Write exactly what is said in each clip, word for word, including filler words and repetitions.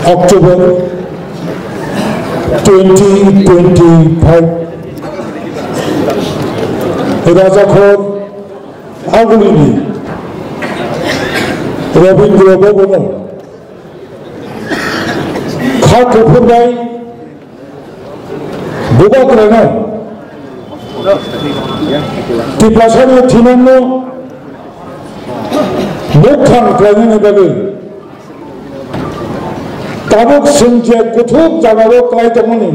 October twenty twenty-five, Rajakhor Agulini Rabindra Bhavan-o kha kuphur bai Bubagrano Tiprasani thinangno mukthang khlainani bagwi tabuk chwng je kuthuk jagao klai tongmani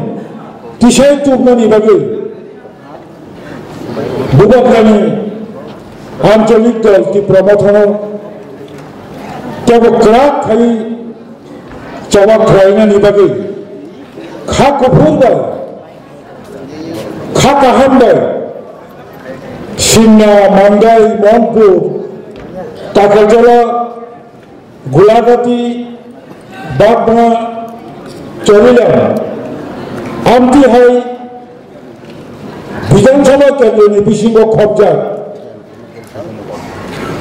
tisai tubnani bagwi Bubagrani Ancholik Dol Tipra Mothano teibo kwrak khai choba khlainani bagwi kha kuphur bai, kha kaham bai Simna, Mandai, Monkpur, Takarjala, Gulagati, Bagma, Chorilam, Amtwi hai Bidhan Sabha kendroni bisingo khopjak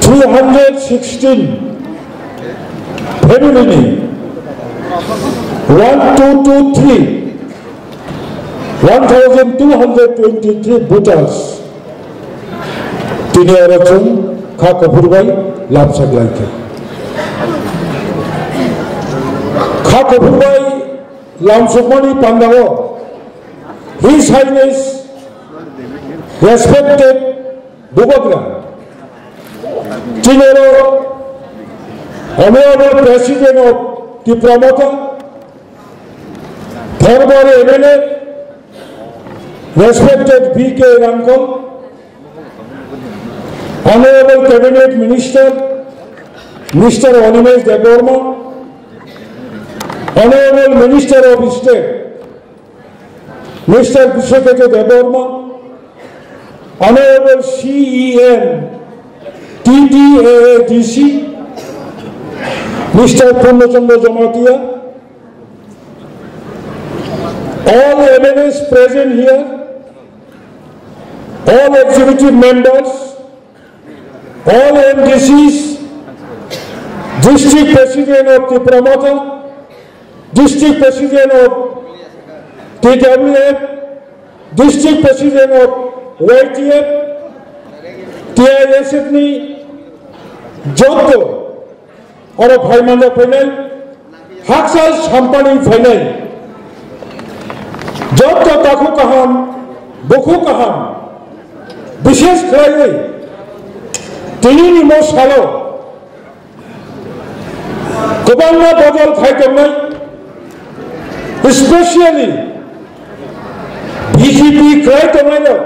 three hundred sixteen family ni one two two three, one thousand two hundred twenty-three voters. Tini oro chwng kha kuphur bai lamsok lai kha. Kha kuphur bai lamsokmani pandao His Highness respected Bubagra, tini oro Honorable President of Tipra Motha, former M L A, respected B K Ramkal, Honorable Cabinet Minister, Mister Animesh Debbarma, Honorable Minister of State, Mister Bishekete Debbarma, Honorable C E M, T T A A D C, Mister Purno Chandra Jamatia, all M L As present here, all executive members, all M D Cs, District President of Tipra Motha, District President of T W F, District President of Y T F, T I S F ni joto oro phai manjak phainai, haksa sampani phainai, joto takhuk kaham, bukhuk kaham, bishesh khlaiwi tinini mo salo kwbangma bodol khai tongnai, especially B J P khlai tongnai rok.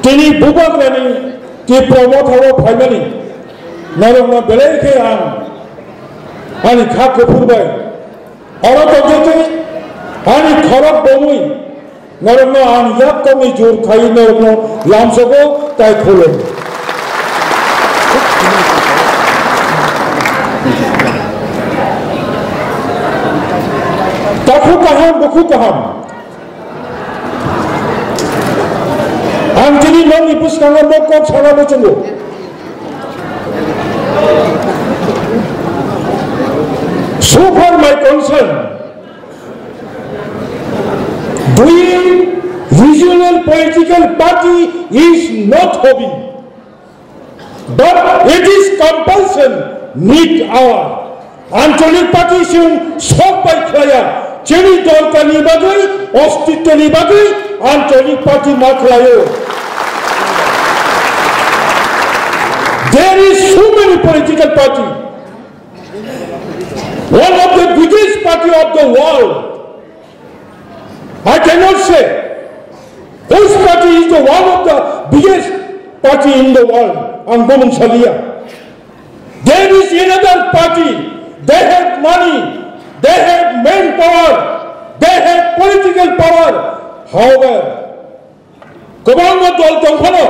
Tini Bubagrani Tipra Mothao phaimani norokno belai khe ang ani kha kuphur bai oro tongthoktwi ani khorok bomwi norokno ang yak kokni jur khai norokno lamsogo tai khulum. Takhuk kaham, bukhuk kaham. Ang tini nokni bwskango bo kok sana muchungo. So far my concern, doing regional political party is not hobby. But it is compulsion need our Ancholik party chwng sok bai khlaiya, chini dorkar ni bagwi, ostitto ni bagwi Ancholik party ma khlaio. There is so many political party. One of the biggest party of the world. I cannot say which party is the one of the biggest party in the world. Ang bumung saliya. There is another party. They have money. They have manpower. They have political power. However, kwbangma dol tongphano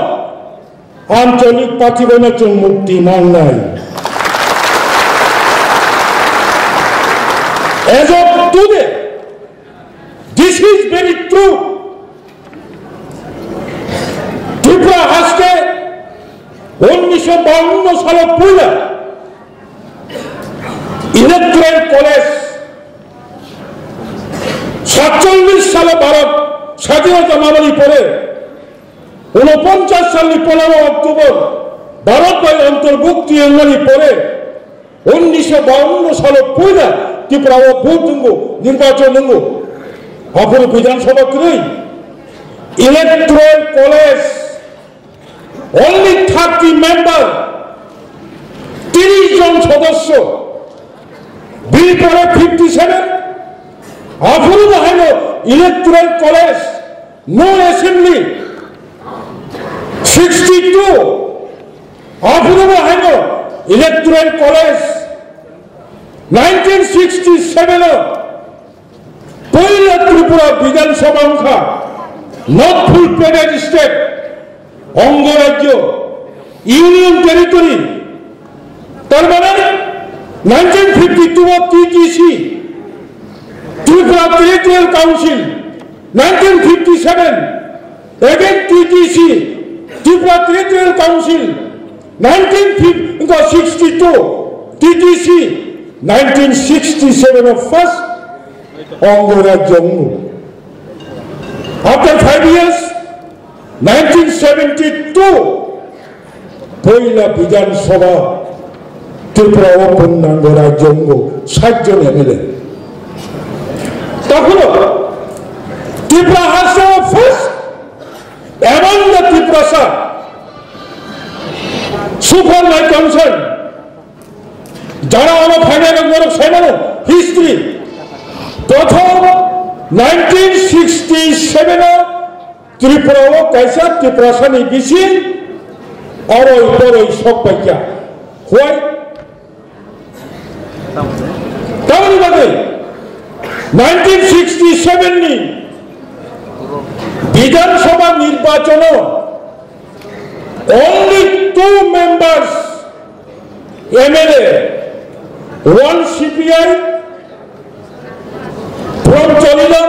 Ancholik party bai no chwng mukti mangnai. As of today, this is very true. Tripura haste unnisho bawanno salo puila Electoral College সাতচল্লিশ সালে ভারত স্বাধীনতা মানানি পরে, ঊনপঞ্চাশ সালনি পনেরো অক্টোবর ভারত bai অন্তর্ভুক্তি wngmani pore, উনিশশো বাউন্ন সালে পয়লা ত্রিপুরা o vote wngo, নির্বাচন wngo, aphuru বিধানসভা kwrwi. Electoral College, only thirty member, তিরিশ জন সদস্য, বিল পরে fifty seven, আফুরু বাহাইনো Electoral College, no assembly, sixty two, আফুরু বাহাইনো Electoral College, nineteen sixty seven, পয়লা ত্রিপুরা বিধানসভা wngkha, not full fledged state, অঙ্গরাজ্য, Union Territory, তার মানে nineteen fifty two o T T C, Tripura Territorial Council, nineteen fifty seven, again T T C, Tripura Territorial Council, nineteen sixty two, T T C, nineteen sixty seven o first অঙ্গরাজ্য wngo. After five years, nineteen seventy two, poila বিধানসভা Tripura o purnango rajyo wngo, sat jon M L A. Tokhono Tripura haste first among the Tiprasa, so far my concern, jara abo phainai rok norok saimano history. Prothom nineteen sixty seven o Tripura o kaisa Tiprasani bising oroi poroi sok paikha. Why? Tamoni bagwi nineteen sixty seven ni Bidhan Sabha nirbachano only two members M L A, one C P I from Choliram,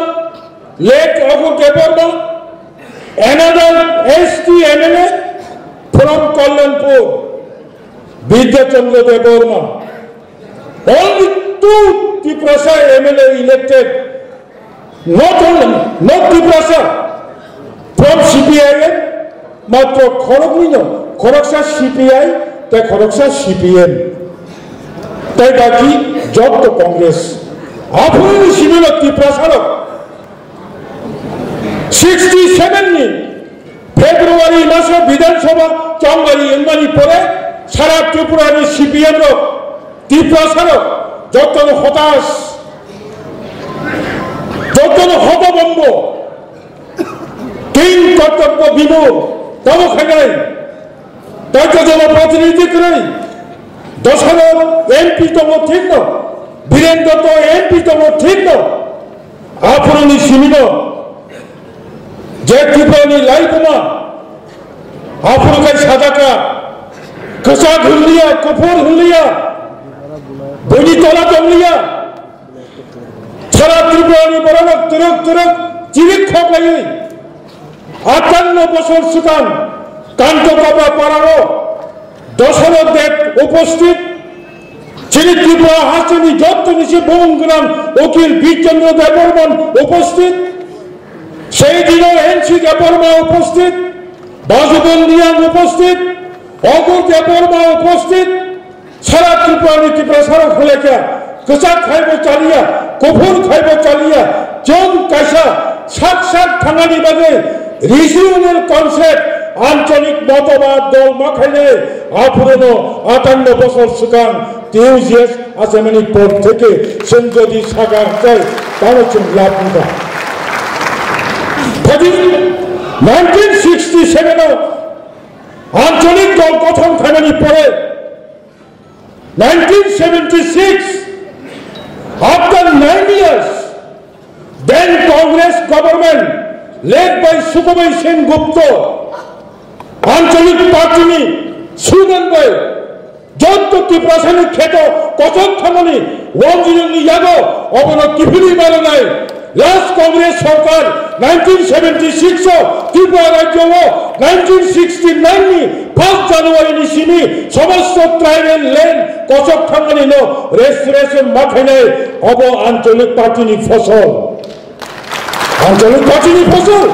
late Agur Debbarma, another S T M L A from Kalyanpur, Bidya Chandra Debbarma. Only two Tiprasa M L A elected, not only, not Tiprasa, from C P I M, matro khoroknwi no, khoroksa C P I, tei khoroksa C P M, tei baki jotto Congress. Aphuru ni simi no Tiprasa rok sixty seven ni February maso Bidhan Sabha chongmani wngmani pore sara Tripura ni C P M rok, Tiprasa rok jotto no hotas, jotto no hotobombo, king kortobbo bimul tamo khainai. Taito jono protinidhi kwrwi, Dosarok M P tongo thik no, Biren Dotto M P tongo thik no, aphuru ni simi no, je Tripura ni laibuma, aphuru khai sajak kha, kwchak hwnliya, kuphur hwnliya, buini tola tongliya, sara Tripura ni borok twrwk twrwk chirik khoklaiwi, atanno bosor swkang Kanto Kabra parao Dosarok Deb uposthit, chini Tripura hasteni jottoni se bumung gwnang ukil Bir Chandra Debbarman uposthit, sei dino N C Debbarma uposthit, Bajubon Reang uposthit, Agur Debbarma uposthit, Sara Tripura ni Tiprasa rok hwlaikhya, kwchak khaibo chaliya, kuphur khaibo chaliya, chwng kaisa sak sak thangani bagwi regional concept, ancholik motobad dol ma khainai, aphuruno atanno bosor swkang T U G S achaimani por theke chwng jodi saka hwnkhe tamo chwng lab wngkha. Phadi nineteen sixty seven o ancholik dol gothon khainani pore nineteen seventy six, after nine years, then Congress government led by Sukhbir Singh Gupta, Anchalik Party ni slogan bai jotto Tiprasa ni kheto kochok thangmani wanjirok ni yago obono kiphilwi mano nai. Last Congress sorkar nineteen seventy six o Tripura rajyo o nineteen sixty nine ni first January ni simi somosto tribal land kochok thangmani no restoration ma khainai, obo Anchalik Party ni fosol. Anchalik Party ni fosol.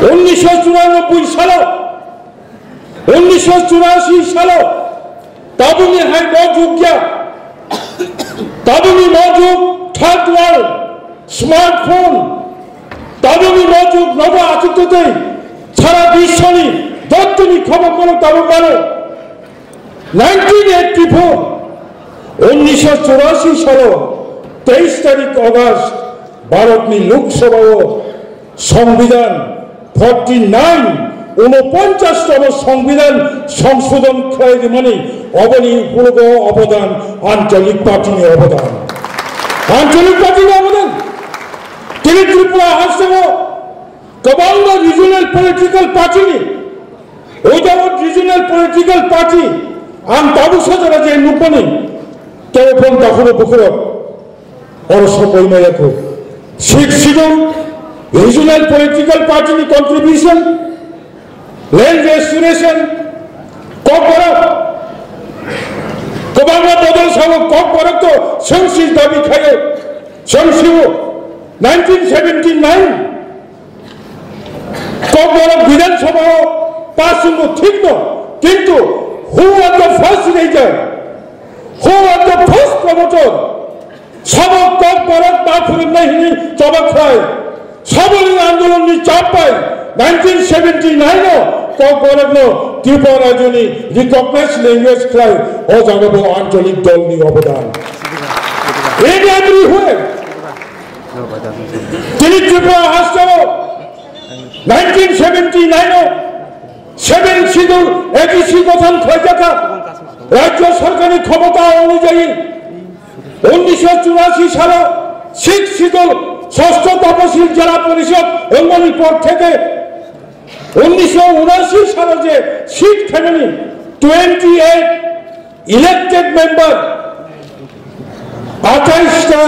Unnisho churanobboi salo, unnisho churasi salo, tabukni hai mojok ya, tabukni mojok third world, smartphone, tabukni mojok nobo achuk tei sara biswni dottoni khobor mano tabuk mano. Nineteen eighty four, unnisho churasi salo teis tarik August, Bharatni Lok Sabha o Songbidan forty nine, unoponchas tomo Songbidan songsodon khlai rimani, oboni ulogo obodan Anchalik Party ni obodan. Anchalik Party ni obodan. Tini Tripura hasteo kwbangma regional political party ni, without regional political party, ang tabuk sajora je nukmani, tei phone takhuro bukhuro, oro sokoi maya kho. Sixth Schedule, regional political party ni contribution, land restoration, Kokborok, kwbangma bodol sao Kokborok to census dabi khayo, census nineteen seventy nine, Kokborok Bidhan Sabha o pass wngkha thik no, kintu who are the first raiser? Who are the first promoter? Sabo Kokborok ma phwrwngnai hwnwi choba khlai. Saboni andolonni chap bai nineteen seventy nine o Kokborokno Tripura rajyoni recognized language khlai, o jagao Anchalik dolni obodan. In everywhere. Tini Tripura hasteo nineteen seventy nine o seven Schedule A D C gothon khlaijakha. Rajya sorkarni khomota onujayi unnisho churasi salo Sixth Schedule, Sosto Tapasil Jela Porishod wngmani por theke unnisho unashi salo je seat khaimani twenty eight elected member, athais ta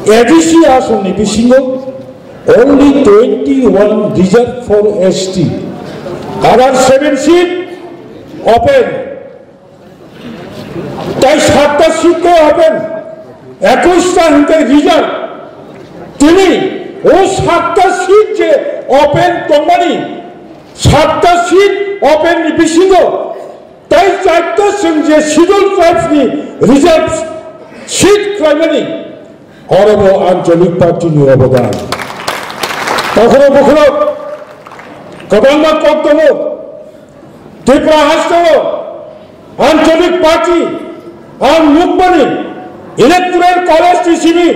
A D C asongni bisingo only twenty one reserved for S T. Other seven seat open. Tai satta seat khe open, ekush ta hwnkhe reserve. Tini o satta seat je open tongmani, satta seat open ni bisingo tai chatta chwng je Scheduled Tribes ni reserve seat khlaimani, orobo Anchalik Party ni obodan. Takhoro bukhoro kwbangma kok tongo. Tripura hasteo Anchalik Party ang nukmani Electoral College ni simi,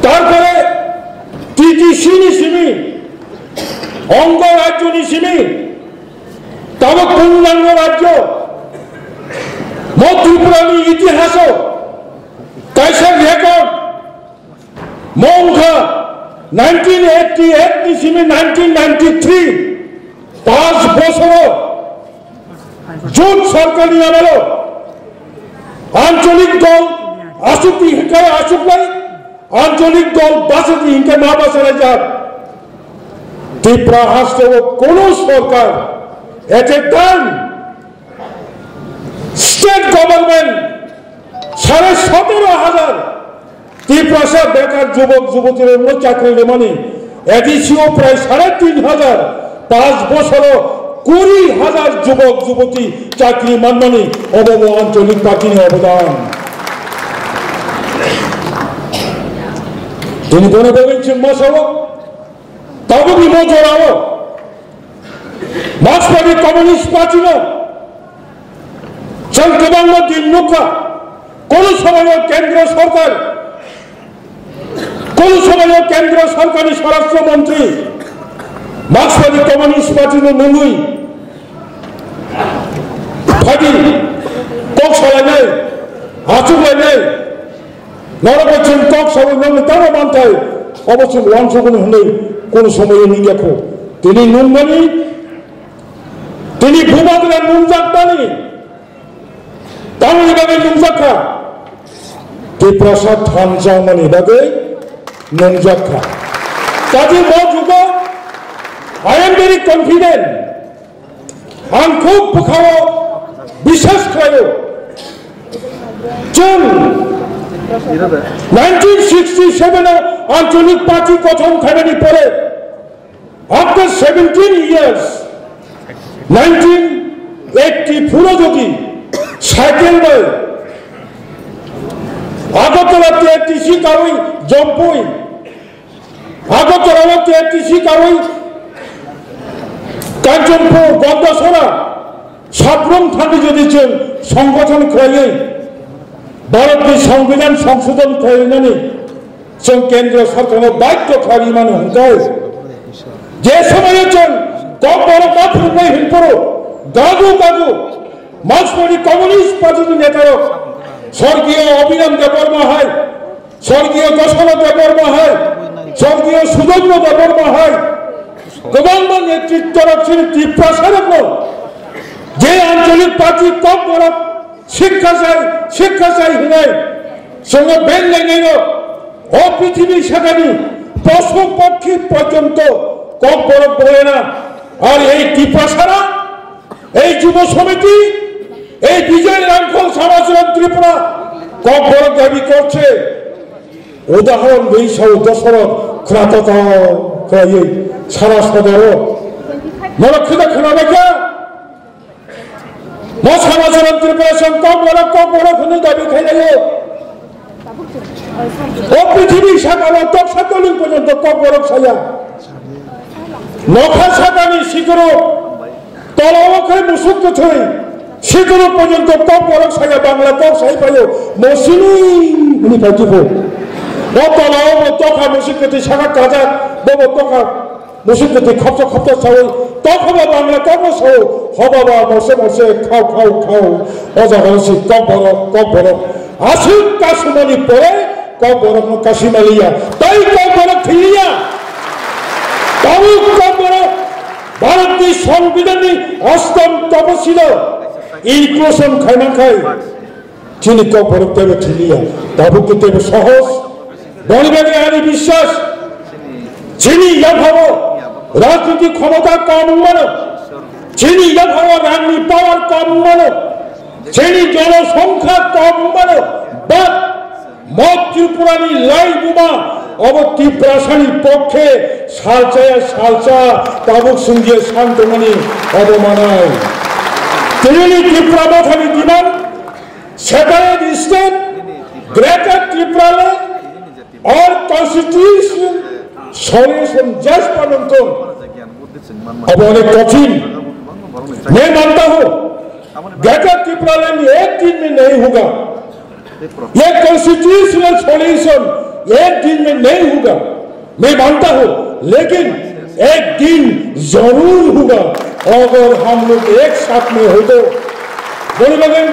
tarpore T T C ni simi, ongo rajyo ni simi, tamo purnango rajyo, mo Tripura ni itihaso kaisa record, Mongkha nineteen eighty eight ni simi nineteen ninety three, panch bosoro Jut sarkar ni amolo Anchalik dol asuk di hinkai asuk lai, Anchalik dol basa di hinkai ma basa lai jak. Tripura hasteo kono sarkar at a time state government sare sotero hajar Tiprasa bekar jubok jubotirokno chakri rimani, A D C o prai sare tin hajar, panch bosoro kuri hajar jubok juboti chakri manmani, obo bo Anchalik Party ni obodan. Tini bono bagwi chwng ma sao, tabukni bo jorao Markswadi Communist Party no chwng kwbangma din nukha, kono somoyo Kendra Sorkar, kono somoyo Kendra Sorkarni Swarashtra Montri Markswadi Communist Party no nungwi phaidi kok salainai, achuklainai, Norok bai chwng kok sawi nokni tamo manthai, obo chwng uansukmani hwnwi kono somoyo nungya kho. Tini nungmani, tini Bubagra nungjakmani, tamoni bagwi nungjakha. Tiprasa thansa mani bagwi nungjak kha. Kaje bo jugo I am very confident. Ang khub bwkhao biswas khlaio. Chwng nineteen sixty-seven o Anchalik Party gothon khainani pore, after seventeen years, nineteen eighty-four o jodi cycle bai Agartala T R T C karwi Jampui, Agartala T R T C karwi Kanchanpur, Gandasora, Sabrum thangwi jodi chwng songgothon khlaiwi Bharatni Songbidan songsodhon khlainani chwng Kendra Sarkarno baidhyo khlaiwi mano hwnkhe, je somoio chwng Kokborok ma phwrwngnai hwnphuru gagu gagu Marksmani Communist Party ni netarok Sorgiyo Abhiram Debbarma hai, Sorgiyo Joshona Debbarma hai, Sorgiyo Sudarshan Debbarma hai, kwbangma netrittorok chini Tiprasarokno je Anchalik Party Kokborok sikha chai, sikha chai hwnwi chwngno beng lainaino o prithibi sakani posu pokhi porjonto Kokborok boyana. Ar ei Tiprasara, ei Jubo Samiti, ei Bijoy Rangkhol Samacharan Tripura Kokborok dabi korche. Udahoron dei sao Dosoroth khwnathok khlaiwi sara sodaro. Norok kheda khwnabaikha? Mo Samacharan Tripura song Kokborok, Kokborok hwnwi dabi khlailaio. O prithibi sakao toksa tolwng porjonto Kokborok saya. Nokha sakani sikoro tolao khe musuk kwthwi sikoro porjonto Kokborok saya Bangla kok sai paio. Mo sini hwnwi phai tubu. Bo tolao bo tokha musuk kwthwi saka kajak, bo bo tokha Musuk kwthwi khopsa khopsa sawi, tokhoba Bangla kokno sawi, hobaba morse morse khao khao khao, o jaga si Kokborok, Kokborok. Aswk kasumani pore Kokborokno kasima liya, tai Kokborok thiliya. Tabuk Kokborok Bharatni Songbidanni Ashtam Tapasilo inclusion khaimankhai. Chini Kokborok teibo thiliya, tabuk khe teibo sohos. Boni bagwi ani biswas, chini yaphao rajniti khomota kom wngmano, chini yaphao rangni power kom wngmano, chini jonosongkha kom wngmano, but mo Tripurani laibuma obo Tiprasani pokhe salchaya salcha tabuk sungje santongmani obo manai. Tini Tripura mothani demand, separate state, Greater Tripura land or constitution solution just panungtong. Abo onek kothin. मैं मानता हूँ, Greater Tripura land एक दिन में नहीं होगा। ये constitutional solution एक दिन में नहीं होगा। मैं मानता हूँ, लेकिन एक दिन जरूर होगा, अगर हम लोग एक साथ में हो तो। Boni bagwi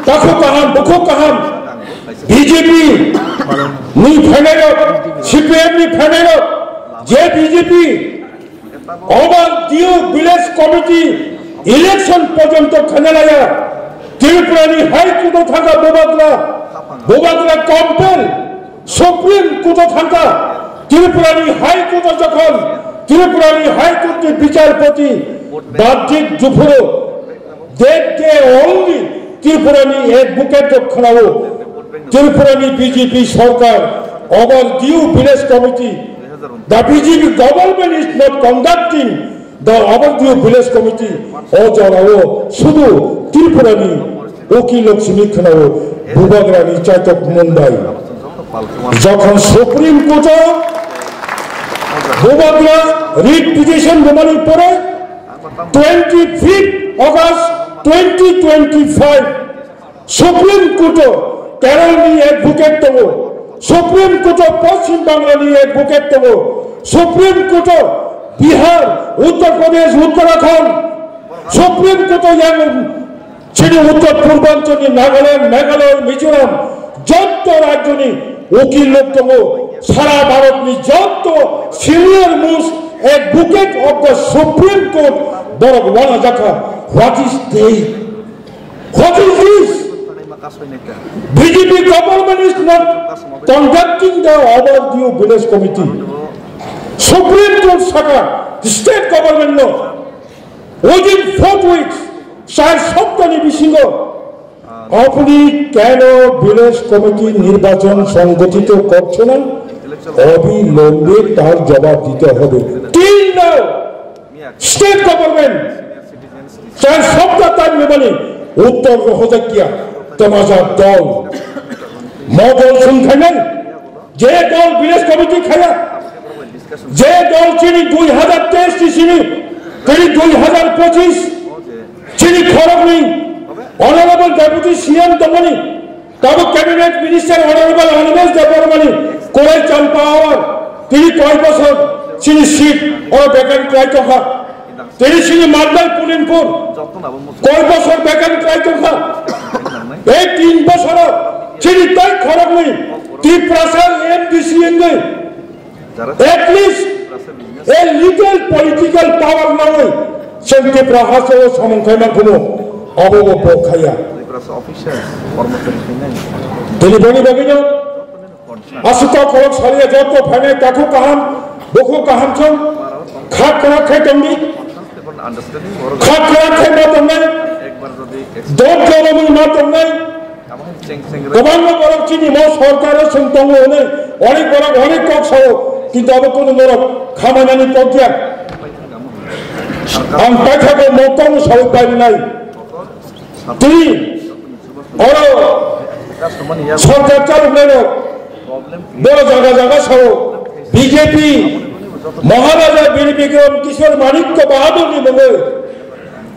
takhuk kaham, bukhuk kaham, B J P ni phainai rok, C P M ni phainai rok, je B J P Obar Diu Village Committee election porjonto khanalaya. Tripurani High Court o thangkha Bubagra, Bubagra compel Supreme Court o thangkha. Tripurani High Court o jokhon Tripurani High Court ni bicharpoti Bajit Juphuru, that day only Tripurani advocate rok khwnao, Tripurani B J P sarkar, Obar Diu Village Committee, the B J P government is not conducting the Obar Diu Village Committee. O jorao sudu Tripurani ukil lok simi khwnao, Bubagrani chaitok mung bai. Jokhon Supreme Court o Bubagra writ petition rwmani pore, twenty-fifth August twenty twenty-five, Supreme Court o Kerala ni advocate tongo, Supreme Court o Paschim Bangla ni advocate tongo, Supreme Court o Bihar, Uttar Pradesh, Uttarakhand, Supreme Court o yang chini Uttar Purbanchal ni Nagaland, Meghalaya, Mizoram, jotto rajyo ni ukil lok tongo, sara Bharat ni jotto senior most advocate of the Supreme Court borok wanajakha. What is they? What is this? B J P government is not conducting the overdue village committee. Supreme Court saka state government no within four weeks, char soptani bisingo apni keno village committee nirbachon songgothito korchona, obilombe tar jobab dite hobe. Till now, state government char sopta time nibani uttor rohojakya temaja dol. Modol sungkhainai je dol village committee khaya, je dol chini dui hazar teis ni simi, tini dui hazar pochis, chini khorokni honorable deputy C M tongmani, tabuk cabinet minister honorable Animesh Debbarmani, Korai Champa Awar, tini koi bosor chini seat oro vacant khlai tongkha. Tini chini Mandal Pulinpur koi bosor vacant khlai tongkha. Ei tin bosoro chini tai khoroknwi Tiprasa M D C wngwi at least a little political power nawi chwng Tipra hasteo samung khai mankhumu, abo bo bo khaiya. Tini boni bagwino Aswk kok khorok sariya joto phainai takhuk kaham, bukhuk kaham chwng kha kwrak khe tongdi. Kha kwrak khe ma tongnai, dot joromwi ma tongnai. Kwbangma borok chini mo sorkaro chwng tongo hwnwi onek borok onek kok sao, kintu abo kunu norok khamanani kok ya. Ang paithago mo kok sawi painai. Tini oro sorkar chaloknairok boro jaga jaga sao B J P Maharaja Bir Bikram Kishore Manikya Bahadurni mungwi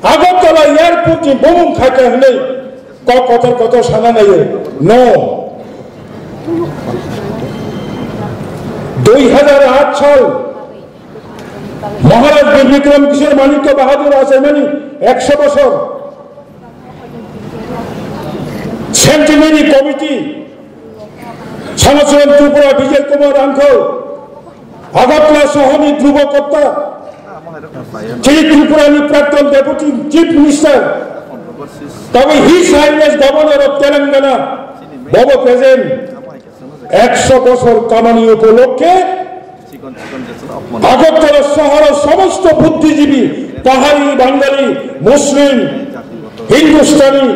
Agartala airport ni bumung khaikha hwnwi kok kotor kotor sana naio. No. Dui hazar aat sal Maharaj Bir Bikram Kishore Manikya Bahadur achaimani ekso bosor. Centenary Committee, Sanachon Tripura Vijay Kumar Rangkhol, Agartala sohoni Dhruba Kotta, chini Tripura ni Prakton Deputy Chief Minister, tabo His Highness Governor of Telangana, bobo present, ekso bosor kamani upolokkhe Agartala sohoro somosto buddhijibi, Pahari, Bangali, Muslim, Hindustani,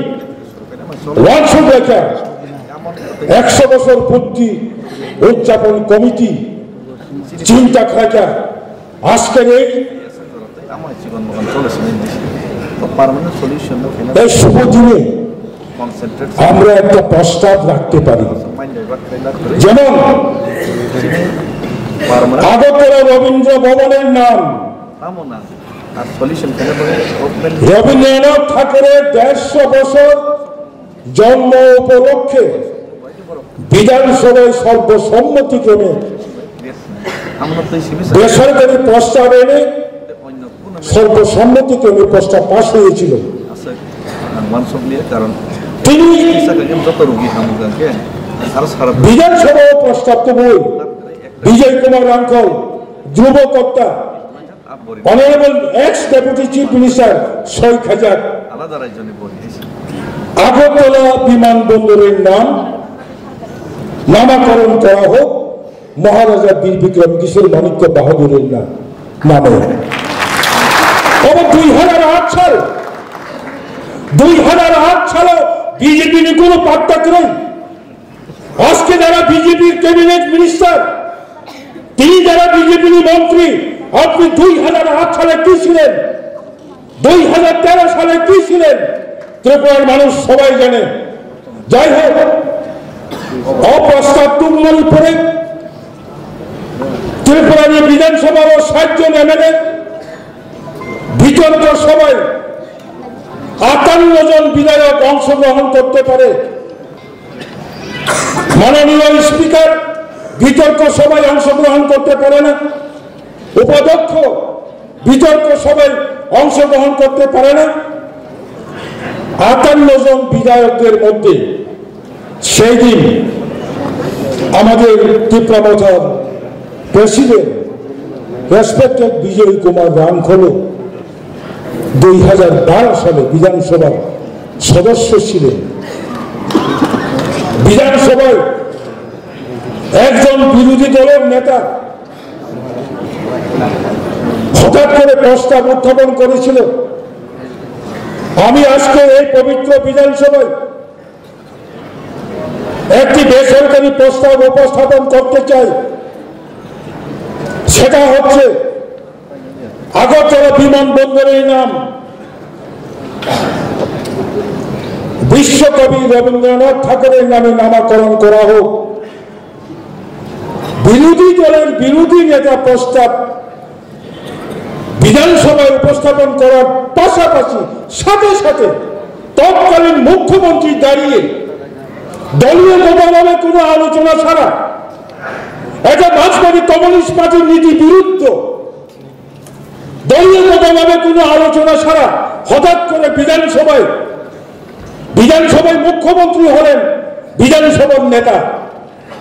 wansuk lekha ekso bosor purti udjapon komiti chinta khlaikha. Ajker ei, এই শুভ দিনে আমরা একটা প্রস্তাব রাখতে পারি, যেমন আগরতলা রবীন্দ্র ভবনের নাম রবীন্দ্রনাথ ঠাকুরের দেড়শো বছর জন্ম উপলক্ষে বিধানসভায় সর্বসম্মতিক্রমে বেসরকারি প্রস্তাব এনে সর্বসম্মতিক্রমে প্রস্তাব পাস হয়েছিল। আছে, আহ, ওয়ান সব নিয়ে, কারণ তিনি চিকিৎসা করেন যত রোগী হামুকাকে আরো সারা বিধানসভা প্রস্তাব তো বই বিজয় কুমার রাংখল, ধ্রুব কর্তা, আপ বড়ি। Honorable ex Deputy Chief Minister ছয় হাজার আলাদা রাজ্য নিয়ে বই হয়েছে। আগরতলা বিমানবন্দরের নাম নামকরণ করা হোক মহারাজা বীর বিক্রম কিশোর মাণিক্য বাহাদুরের না-, নামে। তবে দুই হাজার আট সাল, দুই হাজার আট সালে বিজেপি নিয়ে কোনো পাত্তা করে আজকে যারা বিজেপির ক্যাবিনেট মিনিস্টার, তিনি যারা বিজেপির মন্ত্রী, আপনি দুই হাজার আট সালে কি ছিলেন? দুই হাজার তেরো সালে কি ছিলেন? ত্রিপুরার মানুষ সবাই জানে। যাই হোক, অপ্রস্তাব তুঙ্গল পরে ত্রিপুরার বিধানসভারও সাতজন এমএলএ বিতর্ক সভায় আটান্ন জন বিধায়ক অংশগ্রহণ করতে পারে। মাননীয় স্পিকার বিতর্ক সভায় অংশগ্রহণ করতে পারে না, উপাধ্যক্ষ বিতর্ক সভায় অংশগ্রহণ করতে পারে না। আটান্ন জন বিধায়কদের মধ্যে সেই দিন আমাদের ত্রিপুরা মথার প্রেসিডেন্ট রেসপেক্টেড বিজয় কুমার রাংখলও দুই হাজার বারো সালে বিধানসভার সদস্য ছিলেন। বিধানসভায় একজন বিরোধী দলের নেতা হঠাৎ করে প্রস্তাব উত্থাপন করেছিল, "আমি আজকে এই পবিত্র বিধানসভায় একটি বেসরকারি প্রস্তাব উপস্থাপন করতে চাই।" সেটা হচ্ছে আগরতলা বিমানবন্দরের নাম বিশ্বকবি রবীন্দ্রনাথ ঠাকুরের নামে নামকরণ করা হোক। বিরোধী দলের বিরোধী নেতা প্রস্তাব বিধানসভায় উপস্থাপন করার পাশাপাশি সাথে সাথে তৎকালীন মুখ্যমন্ত্রী দাঁড়িয়ে দলীয়গতভাবে কোনো আলোচনা ছাড়া, এটা মার্ক্সবাদী কমিউনিস্ট পার্টির নীতি বিরুদ্ধ, দলীয়গতভাবে কোনো আলোচনা ছাড়া হঠাৎ করে বিধানসভায়, বিধানসভায় মুখ্যমন্ত্রী হলেন বিধানসভার নেতা,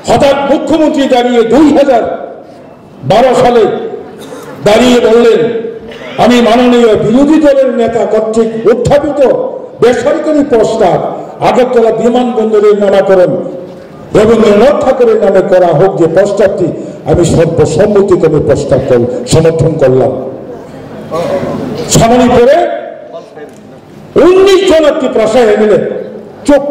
হঠাৎ মুখ্যমন্ত্রী দাঁড়িয়ে দুই হাজার বারো সালে দাঁড়িয়ে বললেন, "আমি মাননীয় বিরোধী দলের নেতা কর্তৃক উত্থাপিত বেসরকারি প্রস্তাব আগরতলা বিমানবন্দরের নামকরণ রবীন্দ্রনাথ ঠাকুরের নামে করা হোক, যে প্রস্তাবটি আমি সর্বসম্মতিক্রমে প্রস্তাব কর-, সমর্থন করলাম।" ছামানি পরে উনিশ জন ত্রিপ্রাসা এমএলএ চুপ।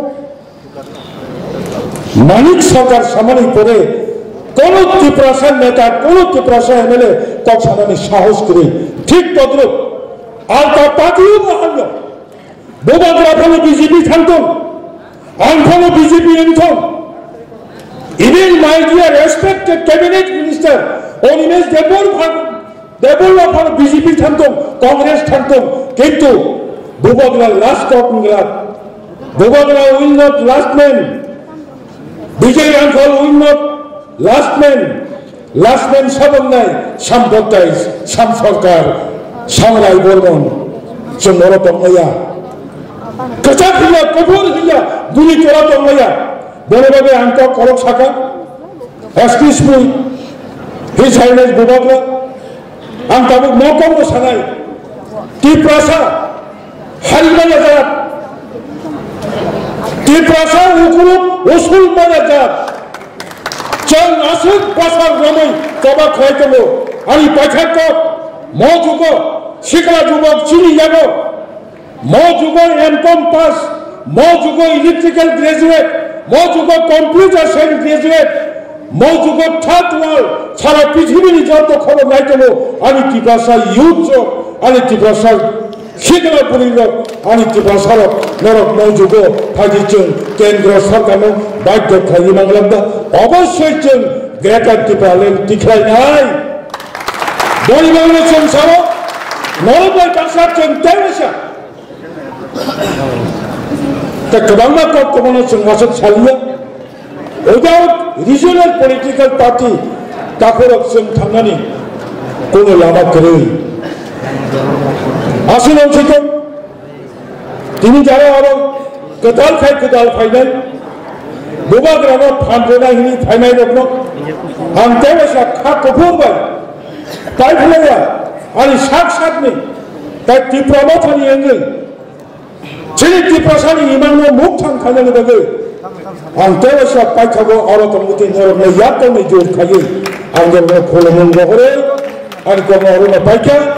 মানিক সরকার সামনে পড়ে কোন ত্রিপ্রাসা নেতা, কোন ত্রিপ্রাসা এমএলএ কক্সানানি সাহস করে। ঠিক তদ্রুপ আর তার পার্টিও মহান্য। Bubagra phano বিজেপি থাকতাম, ang phano বিজেপি এনতাম। Even my dear respected cabinet minister Animesh Debbarma phano BJP থাকতাম, কংগ্রেস থাকতাম, কিন্তু Bubagra last kok wngla. Bubagra will not last man. Vijay Rangkhal will not last man. Last man sabongnai Sam Bhottai, Sam Sarkar, Sam Rai Bormon. Chwng oro tongmaya. Kwchak hiya, kuphur hiya, duli tola tongmaya. Boni bagwi ang kok korok saka. Excuse me, His Highness Bubagra, ang tabuk no kok no sanai. Tiprasa, Harimaya jat, Tiprasa ukuluk usul maya jat. Chwng aswk bwsar romwi choba khlai tongo. Ani paithak kok, mo jugo, sikla jubok chini yago. Mo jugo M Com pass, mo jugo electrical graduate, mo jugo computer science graduate, mo jugo third world, sara prithibini joto khobor nai tongo. Ani Tiprasa youth rok, ani Tiprasa sikla bwrwi rok, ani Tiprasa rok, norok mo jugo phaidi chwng kendro sarkarno baidhyo khlaiwi manglak da. Obossoi chwng Greater Tipraland tikhlainai. Boni bagwino chwng sao, norok bai baksa chwng tei waisa. Tei kwbangma kok kwbangma chwng aswk saliya. Without regional political party takhorok chwng thangnani kono lama kwrwi. Aswk nang sikon, tini jara aro kwtal khai kwtal phainai, Bubagrano phan rwnai hwnwi phainairokno ang tei waisa kha kuphur bai tai phlaiya, ani sak sakni tai Tipra Mothani wngwi chini Tiprasani imangno mukthang khainani bagwi ang tei waisa paithago oro tongmwtwi norokno yaktongni jor khaiwi ang norokno khulumung rohorwi ani kokno orono paikha.